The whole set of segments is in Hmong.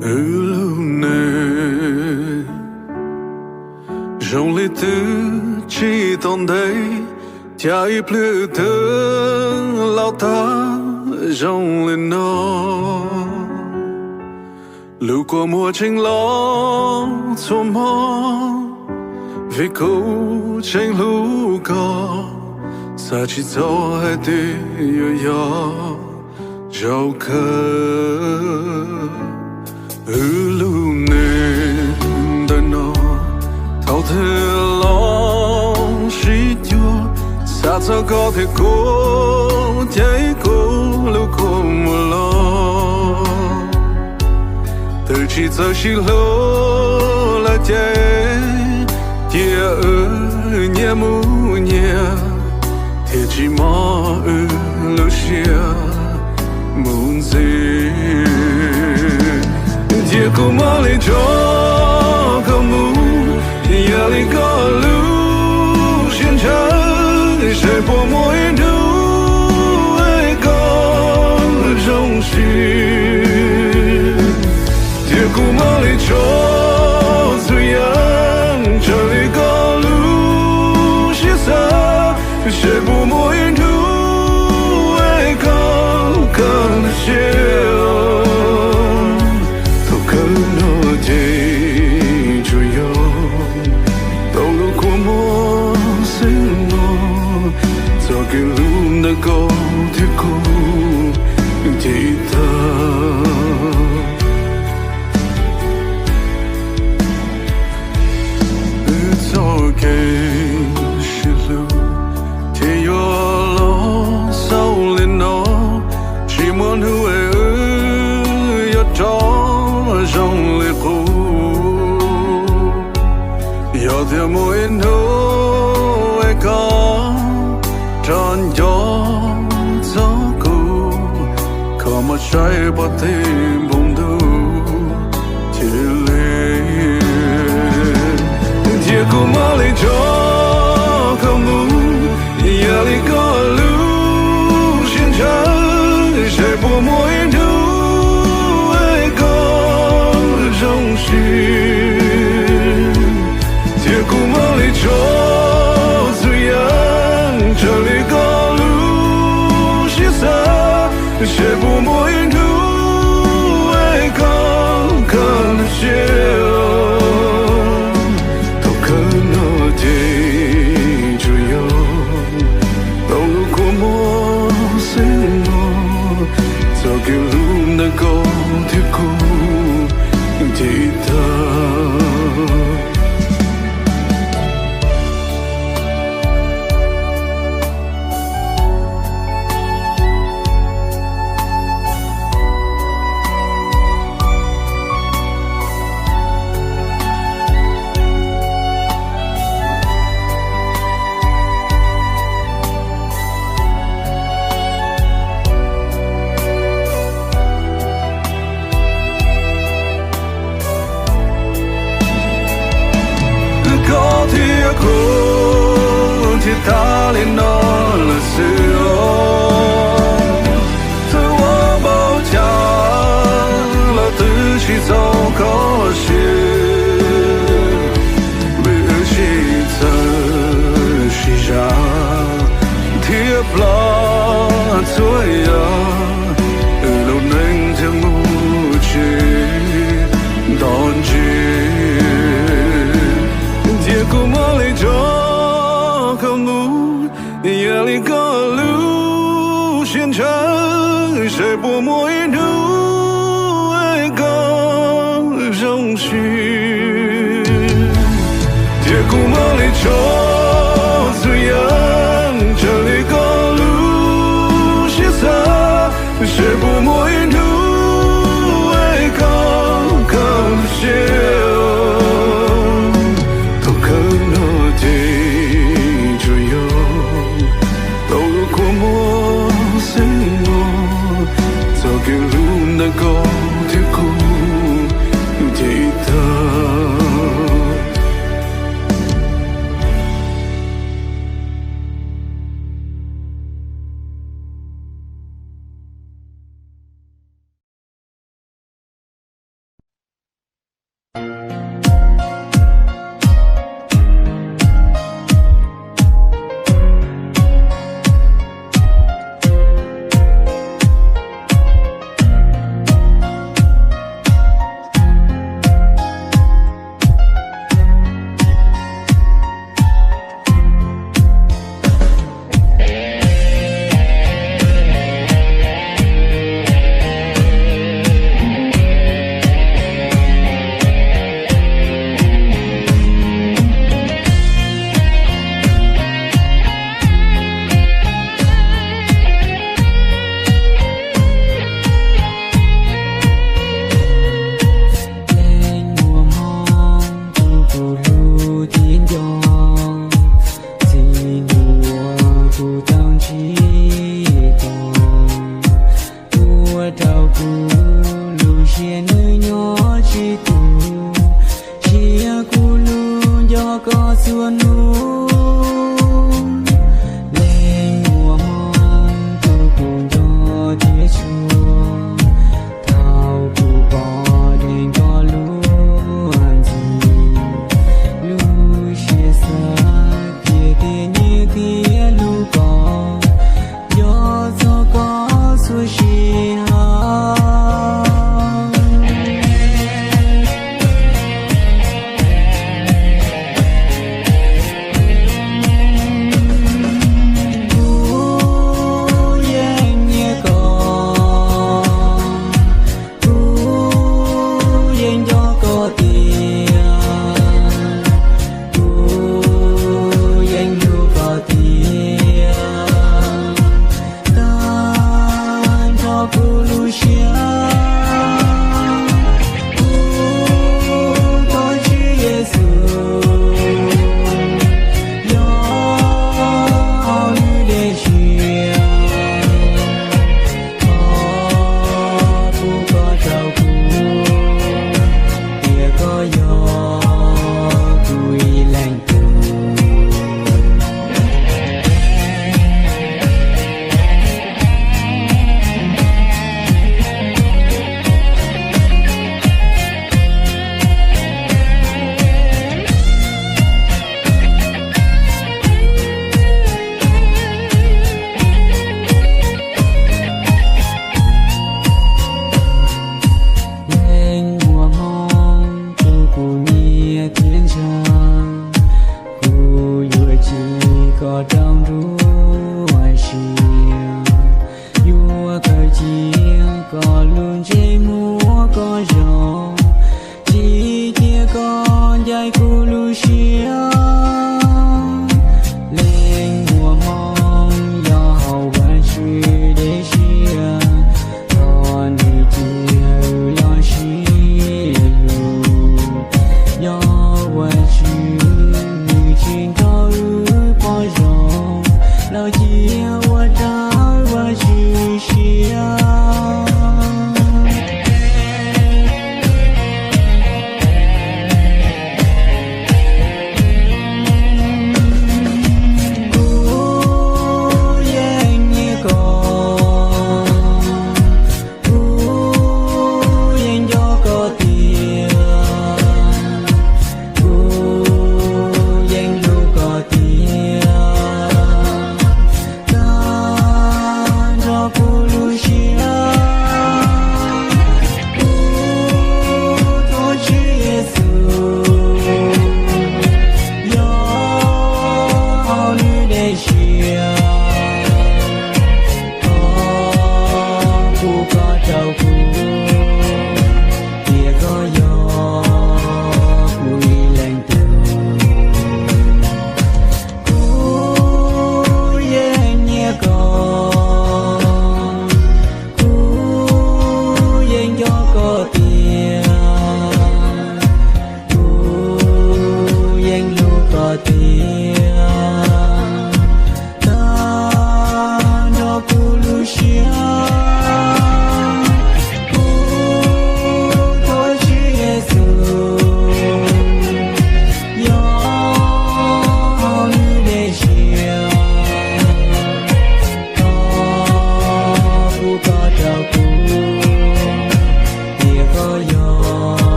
Wb lub neej zoo li twb tsis tau ntev, cas ib pliag twb laus tag zoo li no. Lub kua muag tseem los txhua hmo, vim kuv tseem hlub koj, xav tsis txog hais tias yuav yog zaum kawg. Wb lub neej ntawm no, thaum twg los sib cuag, xav txog koj thiab kuv ces kuv lub kua muag los. Twb tsis txawj sib hlub lawm ces, cia wb nyias mus nyias, thiaj tsis mob wb lub siab mus ntxiv. Cia kuv mam li tso koj mus, yog li koj lub siab ntshaw, seb puas muaj ib hnub es koj zoo siab. Cia kuv mam li tso txhua yam, raws li koj lub siab xav, seb puas muaj ib hnub es koj kam siab. Thaum kawg no ces tsuas yog tau lub kua muag xwb no, txoj kev hlub ntawm koj thiab kuv ces tag. Wb txoj kev sib hlub thiaj yuav los xaus li no, tsis muaj hnub es wb yuav rov zoo li qub. Yog tias muaj ib hnub es koj rov nco txog kuv, koj mam saib pom tej npoo ntuj thiaj li. Cia kuv mam li tso koj mus, yog li koj lub siab ntshaw, seb puas muaj ib hnub es koj zoo siab. Cia kuv mam li tso txhua yam, raws li koj lub siab xav, seb puas muaj ib hnub es koj kam siab. Thaum kawg no ces tsuas yog tau lub kua muag xwb no, txoj kev hlub ntawm koj thiab kuv ces tag. Koj thiab kuv thiaj tag li no lawm xwb os. Txawm ua npaum cas los twb tsis txaus koj siab, vim wb sib txawj sib zam thiab plam txhua yam, wb lub neej thiaj mus tsis nto ntsis. Cia kuv mam li tso koj mus, yog li koj lub siab ntshaw, seb puas muaj ib hnub es koj zoo siab. Cia kuv mam li tso txhua yam, raws li koj lub siab xav, seb puas muaj ib hnub es koj kam siab. Thaum kawg no ces tsuas yog tau lub kua muag xwb no, txoj kev hlub ntawm koj thiab kuv ces tag. Leej muaj hmoo tus kuv hlub thiab nco, txij hnub uas kuv tau ntsib tus, ua rau kuv lub siab nws nyob tsis tus, sia kuv lub nco koj txhua hnub. Leej muaj hmoo tus kuv nco thiab tshua, thaum kuv pom dheev koj lub ntxim, lub siab xav tias tias nyiam thiab hlub koj, nco txog koj txhua sij hawm.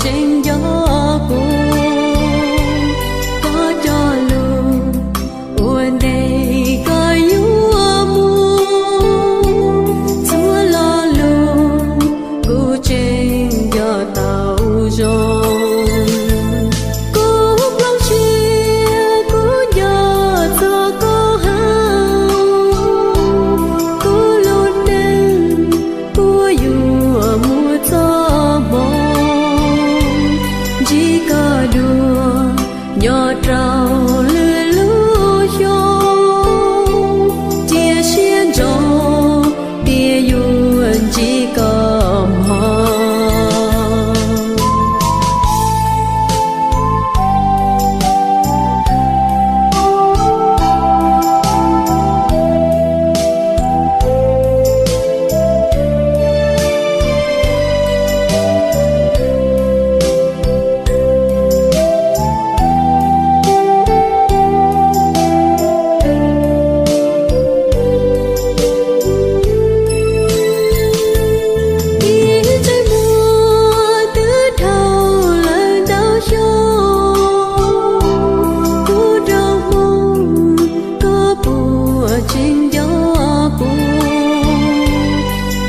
Tseem nco kuv, koj cog lus ua ntej koj yuav mus, txhua lo lus kuv tseem nco tau zoo. Kuv nplooj siab kuv nco txog koj heev, kuv lub neej puas yuav muaj txoj hmoo, ntsib koj dua nyob rau lwm lub xyoo, cia siab ntsoov tias yuav ntsib koj mog. Ib tsev muag twb dhau lawm ntau xyoo, kuv nrog hmoo koj puas tseem nco kuv,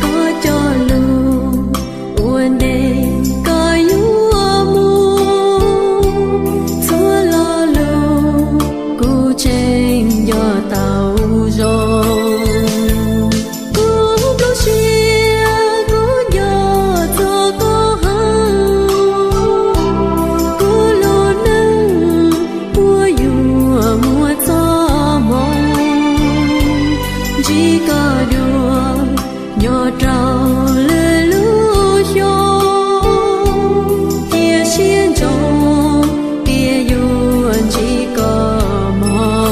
koj cog lus ua ntej koj yuav mus, txhua lo lus kuv tseem nco tau zoo. Kuv nplooj siab kuv nco txog koj heev, kuv lub neej puas yuav muaj txoj hmoo, ntsib koj dua nyob rau lwm lub xyoo, cia siab ntsoov tias yuav ntsib koj mog.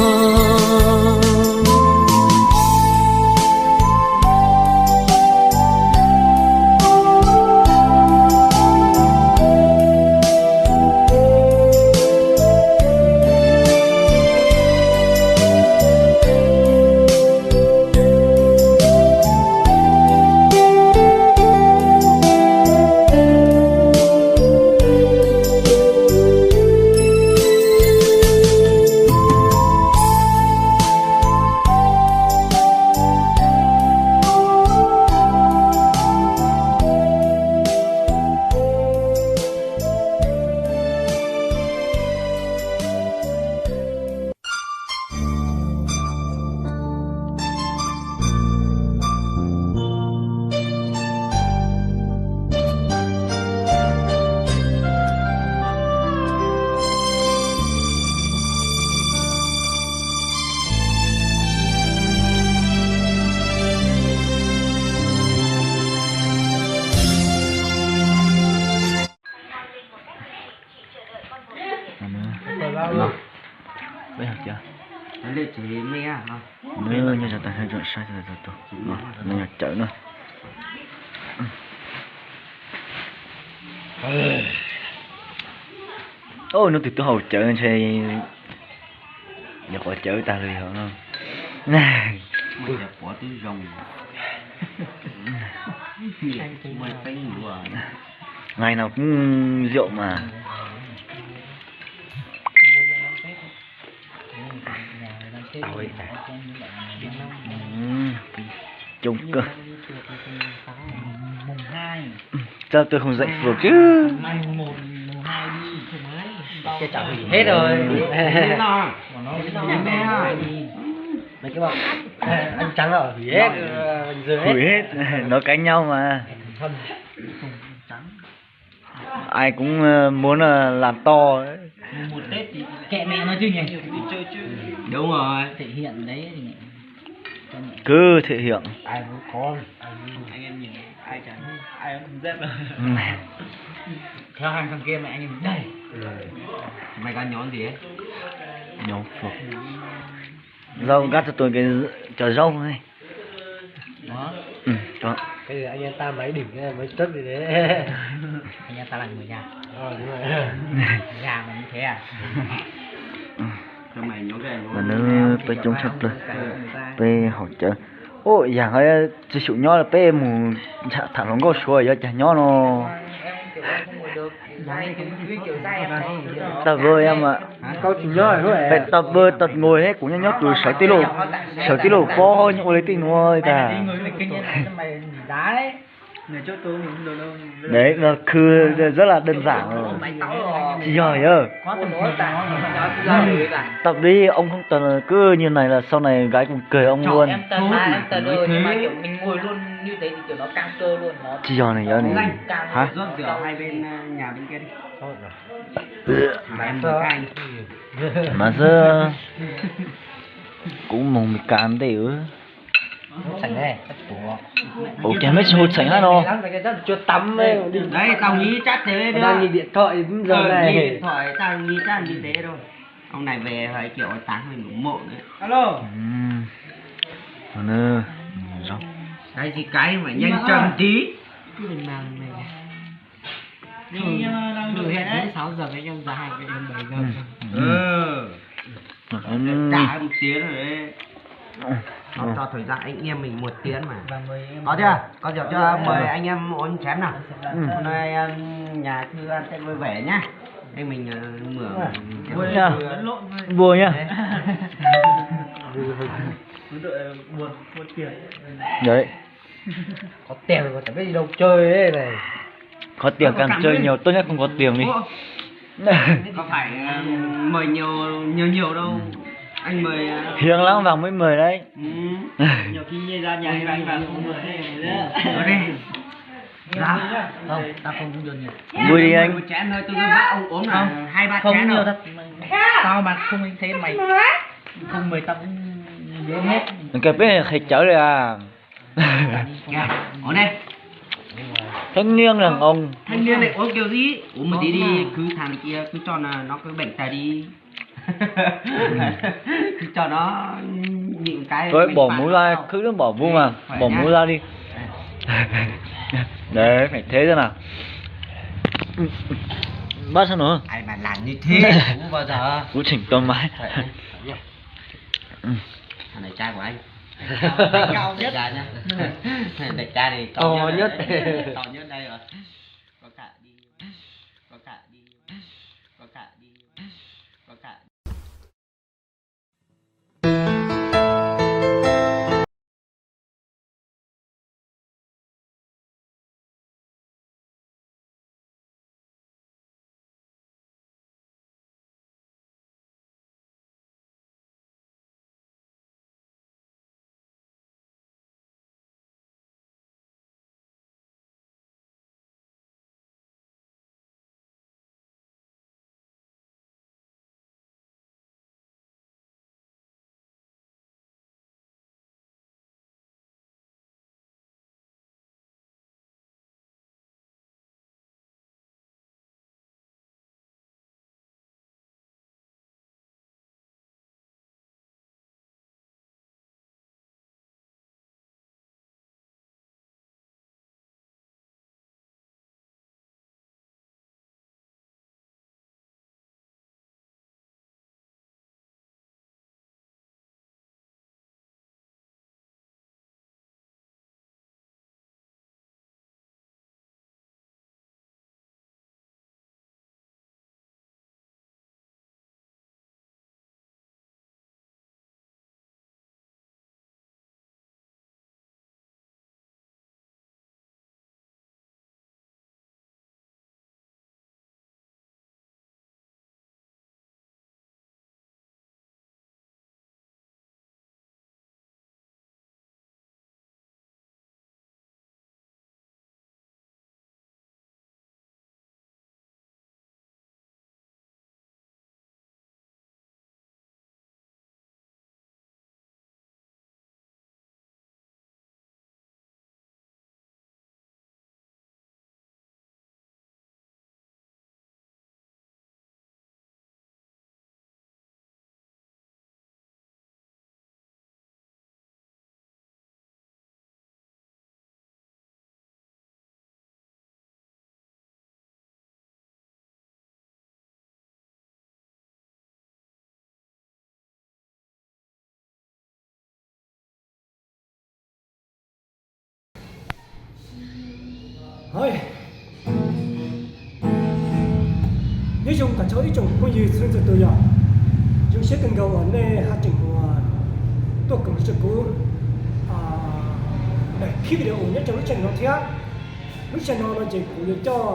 Nws nyob rau tag hauv saib, nws yog cawv na. Hnub twg twb haus cawv ntshe yog qhov cawv tag li os. Ngày nào cũng rượu mà. Coob kawg. Sao tôi không dạy phượt chứ? Hết rồi. Mấy cái bọn anh trắng ở hủy hết, hủy hết. Nói cãi nhau mà. Ai cũng ờ, muốn ờ, làm to. Kệ mẹ nó chứ nhỉ. Đúng rồi. Thể hiện đấy thì mẹ. Cứ thể hiện. Ai cũng có. Anh em nhìn ai chẳng ai cũng rất là. Theo hàng thằng kia mà anh em đây. Mày có nhóm gì ấy? Nhóm phục. Rau nkab rau tus cov zaub ne. Anh em ta máy đỉnh, máy chất gì đấy. Anh em ta là người nhà. Ờ, đúng rồi. Nhà mà như thế à? Mas nws peb coob tshaj plaws, peb haus cawv. Ua yam ho tsis xyum nyob peb mus tham hluas nkauj suav yuav cas nyob no. Tag npawg, tag npawg tag ngồi thiab kuv nyob nyob tus sawv tij laug, sawv tij laug pob ua li tej nuav tag. Đấy, nó cứ rất là đơn giản rồi. Tsis yog yog. Tập đi, ông không tập cứ như này là sau này gái cũng kệ ông luôn. Tsis yog này, yog này. Hả? Mas xwb. Kuv mus Meskas ntej. Ua cas meb tsis hu tseem hab no? Đấy, tao nghĩ chắc thế đấy. Đang nhìn điện thoại giờ này. Nhìn điện thoại, tao nghĩ chắc như thế thôi. Ông này về hơi kiểu tám hơi ngủ muộn đấy. Alo. Cái gì cái mà nhanh chân tí. Thường, thường hẹn đến sáu giờ với em, giờ hai với em bảy giờ. Ừ. Cả một tiếng rồi đấy. Nó cho thời gian anh em mình một tiếng mà. Có chưa? Có rượu chưa? Mời anh em uống chén nào. Hôm nay, um, nhà Thư ăn Tết vui vẻ nhá. Anh mình, uh, mượn. Vui nha. Vui nha. Đấy. Có tiền mà chẳng biết đi đâu chơi đấy này. Có tiền càng chơi nhiều, tốt nhất không có tiền đi. Có phải, ờ, mời nhiều, nhiều nhiều đâu. Anh mời, ờ, hiếm lắm vàng mới mời đấy. Ừ. Nhiều khi như ra nhà anh vàng không mời đấy. Ở đây. Không, tao không uống nhiều nhiều. Vui đi anh. Một chén thôi, tôi cứ bắt ông uống là hai ba chén thôi. Không nhiều thật. Tao mà không như thế mày không mời tao cũng nhớ hết. Kìa, peb qhia cawv li a. Kìa, ổn đi. Thanh niên đàn ông. Thanh niên này uống kiểu gì? Uống một tí đi, cứ thằng kia cứ cho là nó cứ bệnh tài đi. Cứ cho nó nhịn cái. Thôi, bỏ mũ ra, cứ đừng bỏ mũ mà. Khỏe nhá. Bỏ mũ ra đi. Đấy, phải thế chứ nào. Bắt sao nữa? Ai mà làm như thế, không bao giờ. Cú chỉnh tôi mãi. Khỏe nhá. Khỏe nhá. Thằng này trai của anh. Cao nhất. Đại ca này to nhất. To nhất đây rồi. Có cả đi. Có cả đi. Có cả đi. Có cả đi. Nyob zoo tag nrho ib tsoom phooj ywg txhua leej txhua tus yom. Zoo siab kawg nkaus uas nej haj tseem tuaj koom rau kuv daim video nyob rau lub channel no thiab. Lub channel no ces kuv yuav coj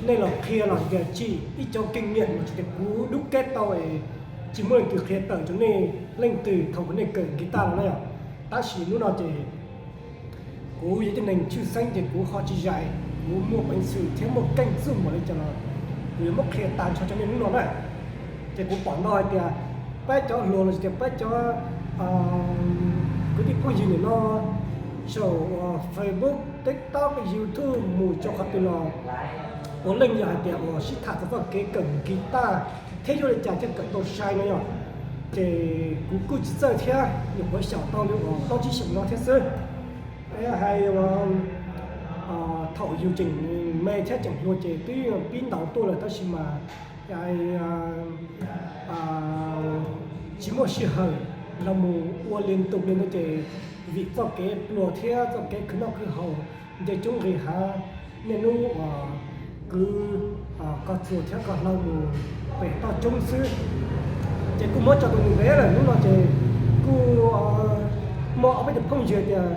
nej los qhia los tias tsim ib cov kinh nghiệm los tsis tias kuv dub keb tau es tsis muaj leej twg qhia tawm rau nej leej twg thaum uas nej kawm guitar los na yom. Tab sis hnub no ces kuv yog ib tug neeg tshwj xeeb ces kuv ho tsis zais, kuv muaj peev xwm thiab muaj keej txuj npaum li cas los kuv yuav muab qhia tag nrho rau nej hnub no na. Ces kuv pom ntau hais tias peb cov hluas los tias peb cov kwv tij phooj ywg nim no saum Facebook, TikTok, YouTube mus rau qhov twg los puav leej yog hais tias uas sib tham txog txoj kev kawm guitar thiab yuav li cas thiaj kawm tau sai no yom. Ces kuv kuj tsis txawj thiab, nyuam qhuav xyaum tau li uas plaub tsib xyoos no thiab xwb. Hais thaum yus tseem me thiab tseem hluas ces twb pib ntaus tuaj lawm tab sis mas tsis muaj sij hawm los mus ua li tus li ntawd ces vim txoj kev pluag thiab txoj kev khwv noj khwv haus nce coob nqis hav, niaj hnub uas kwv koj txuas thiab koj hlau mus pem toj roob xwb. Ces kuj muab tso rau nws ntev lawm, hnub no ces kuj muaj ob peb tus phooj ywg tias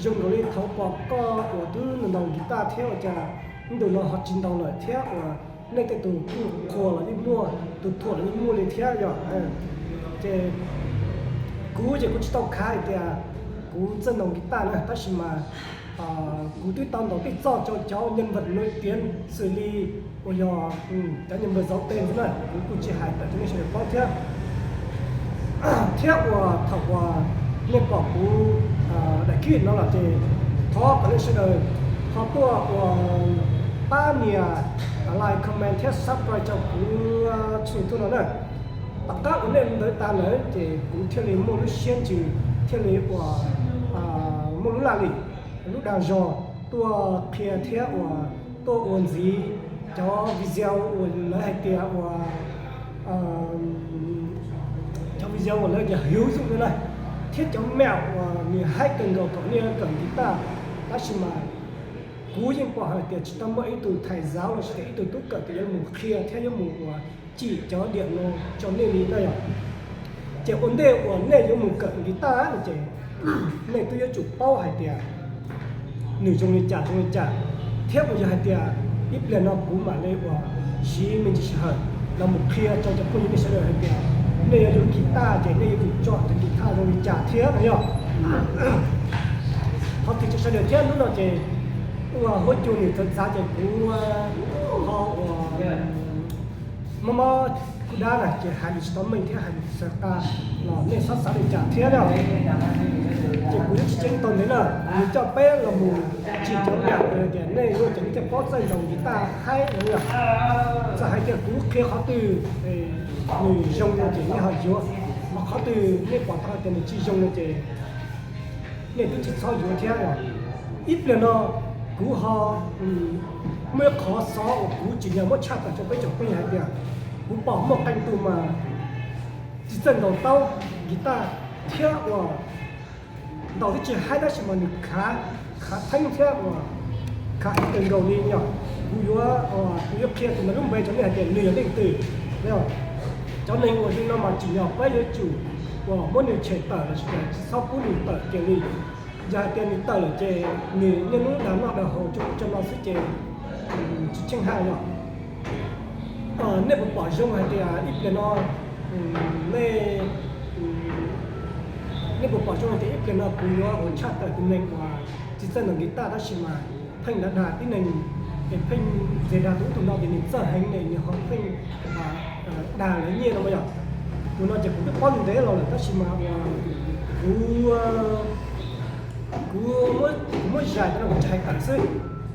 zoo nkaus li thaum pom koj uas twb ntaus guitar thiab ua cas ntu no ho tsis ntaus lawm thiab uas nej tej tus kuj qhuas los yeej muaj, tus thuam los yeej muaj li thiab yom. Ces kuv ces kuv tsis tau khav hais tias kuv txawj ntaus guitar na tab sis mas kuv twb tau ntaus tej txoj rau cov nhân vật nổi tiếng xws li uas yog cov nhân vật giấu tên xwb na, kuv kuj tsis hais tawm rau nej sawv daws paub thiab. Thiab uas thaum uas nej pom kuv daim clip no lawm ces thov kom nej sawv daws ho tuaj uas pab nias like, comment thiab subscribe rau kuv channel no na. Tom qab uas nej ntawd tas lawm ces kuv thiaj li muaj lub siab ntsws, thiaj li uas muaj lub laj lim, lub dag zog tuaj qhia thiab uas tuaj ua ntxiv cov video uas lawv hais tias uas cov video uas lawv tias heuv yum no na, thiab cov mẹo uas nws haib kawg nkaus kom nej kawm guitar. Tab sis mas kuv yeej pom hais tias tsis tau muaj ib tug thầy giáo los sis tias ib tug tub kawm tias yuav mus qhia thiab yuav mus uas tsim cov diam no rau nej li na yom. Ces ua ntej uas nej yuav mus kawm guitar no ces nej twb yuav tsum paub hais tias nws zoo li cas zoo li cas, thiab uas yog hais tias ib pliag no kuv mam li uas siv me ntsis sij hawm los mus qhia rau cov phooj ywg nej sawv daws hais tias nej yuav yuav guitar ces nej yuav tsum tso cov guitar zoo li cas thiab no yom. Qhov twg tsis sawv daws thiab hnub no ces ua huab cua nws txawv txav ces kuv ho uas mob mob kub dab na ces hais lus tsis tau meej thiab hais lus tsis txawv qab los nej txhob xav li cas thiab na. Ces kuv yuav tsis ceeb tau ntev na, nws coj peb los mus tsim cov mẹo tias nej yuav cov nej thiaj paub txawj ntaus guitar haib no na. Txawm hais tias kuv qhia qhov twg nws zoo no ces nej ho yuav, ho qhov twg nej pom tau tias nws tsis zoo no ces nej twb tsis txhob yuav thiab os. Ib pliag no kuv ho muaj ib qhov xov uas kuv tsim nyog muab tshaj tawm rau peb tsoom phooj ywg hais tias kuv pom muaj qee tus mas tsis txawj ntaus taub guitar thiab uas ntaus twb tsis haib tab sis mas nws khav, khav theeb thiab uas khav heev kawg nkaus li yom. Kuv yuav, kuv yuav qhia tus ntawd lub npe rau nej hais tias nws yog leej twg. Cov neeg uas zoo no mas tsim nyog peb yuav tsum uas muab nws tshem tawm los sis tsis txhob pub nws tawm kiag li. Yog hais tias nws tawm lawm ces nws niaj hnub dag noj dag haus rau ub rau no xwb ces tsis tsheej haj yom. Nej puas pom zoo hais tias ib pliag no, nej, nej puas pom zoo hais tias ib pliag no kuv yuav ua tshaj tawm tus neeg uas tsis txawj ntaus guitar tab sis mas pheej dag dag tib neeg, es pheej zes dag tus ub tus no ces nws txawj heev ne, nws ho pheej dag lawv nyiaj no yom. Tus no ces kuv twb paub ntev los lawm tab sis mas kuv, kuv, kuv muab zais no kuv tsis hais tawm xwb.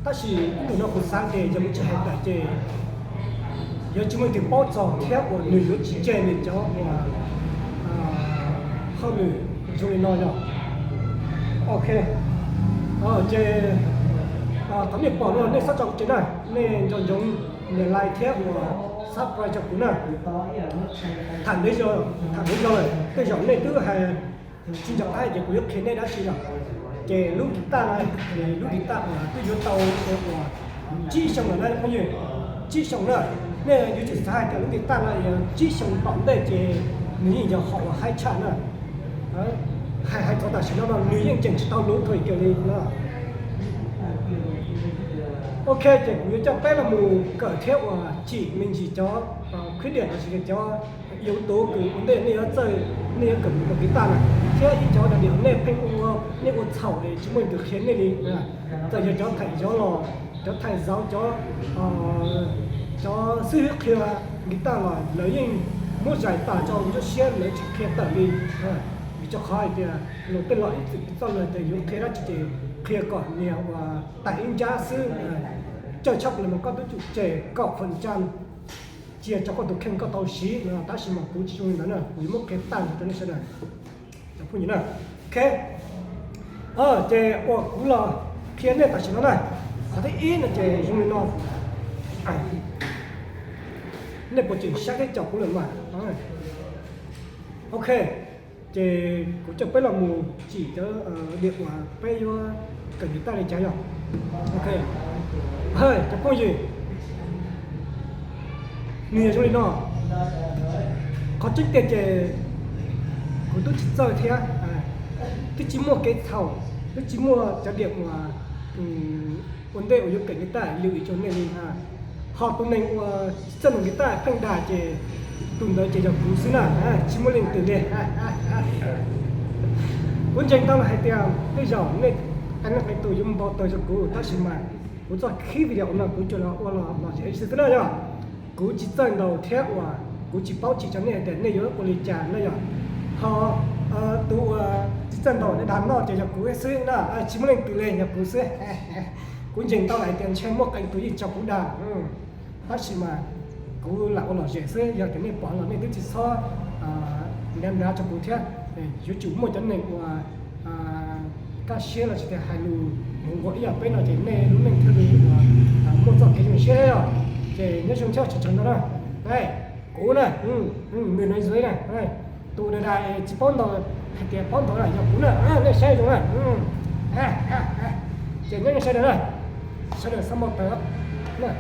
Tab sis ib tus no kuv xav tias yog kuv tsis hais tawm ces yuav tsis muaj leej twg paub txog thiab uas nws yuav tsis tseg nws cov uas hauj lwm zoo li no yom. Ok, ces thaum nej pom no nej txhob tso kuv tseg na, nej nco ntsoov nias like thiab uas subscribe rau kuv na. Tham ntev, tham ntev zog lawm tej zaum nej twb hais tsis nco qab ces kuv yuav qhia nej dab tsi yom. Ces lub guitar no, ces lub guitar uas twb yuav tau uas tsib xyoo lawm na phooj ywg. tsib xyoo na. Nej yuav tsum xav hais tias lub guitar no yog tsib xyoo tom ntej ces nws yeej yog qhov uas haib tshaj na. Hais hais txog tam sim no no nws yeej tseem tsis tau luv thaj kiag li no. Ok, ces kuv yuav coj peb los mus kawm thiab uas tsim me ntsis cov khib diam los sis cov yus tus kws ua ntej nej yuav txawj, nej yuav kawm mus ua guitar na, thiab ib cov daim diam nej pheej ua, nej ua txhaum es tsis muaj leej twg qhia nej li. Txawm yog cov thaim zauv los, cov thaim zauv, cov cov xib hwb qhia guitar los lawv yeej muab zais tas rau lub siab, lawv tsis qhia tawm li. Vim rau qhov hais tias luag tej laus ib txwm piv txoj lus tias yuav qhia dab tsi ces qhia kom niag uas tais ib nrab xwb. Coj tshaj plaws mas koj twb tsum tseg kaum feem tsaj cia rau koj tus kheej koj tau siv no, tab sis mas kuv tsis zoo li ntawd na, kuv yuav muab qhia tag nrho rau nej sawv daws cov phooj ywg na. Ok, ces uas kuv los qhia nej tam sim no na, qhov thib ib no ces zoo li no. Nej puas tseem saib thiab caum kuv lawm mas? Ok, ces kuv coj peb los mus tsim cov diam uas peb yuav kawm guitar li cas yog. Ok, cov phooj ywg, nws yog zoo li no. Qhov tseeb tiag ces kuv twb tsis txawj thiab, twb tsis muaj kev txhaum, twb tsis muaj cov diam uas ua ntej uas yuav kawm guitar li ib tsoom nej li. Ho tus neeg uas txawj ntaus guitar pheej dag ces tus ntawd ces yog kuv xwb na, tsis muaj leej twg li. Kuv ntseeg tau hais tias tej zaum nej qee leej qee tus yuav npau taws rau kuv, tab sis mas kuv txoj khib video no kuv tsuas los ua los lom zem xwb na yog. Kuv tsis txawj ntaus thiab uas kuv tsis paub tsim rau nej hais tias nej yuav ua li cas na yog. Ho tus uas tsis txawj ntaus dag noj ces yog kuv xwb na, tsis muaj leej twg li, yog kuv xwb. Kuv ntseeg tau hais tias ntshe muaj qee tus yeej tso kuv dag, tab sis mas kuv lam ua lom zem xwb. Yog tias nej pom los nej twb tsis txhob nrhav nrhav rau kuv thiab. Yuav tsum muaj cov neeg uas kaj siab los sis tias hais lus mus nkaus ib yam peb no ces nej lub neej thiaj li uas muaj txoj kev zoo siab thiab yog. Ces nyob zoo thiab tsaug ntau na. Kuv na, nws no na, tus dag dag tsis paub ntaus hais tias paub ntaus na yog kuv na, nej saib zoo na. Ces nyob zoo sawv daws na, sawv daws xav npau taws na.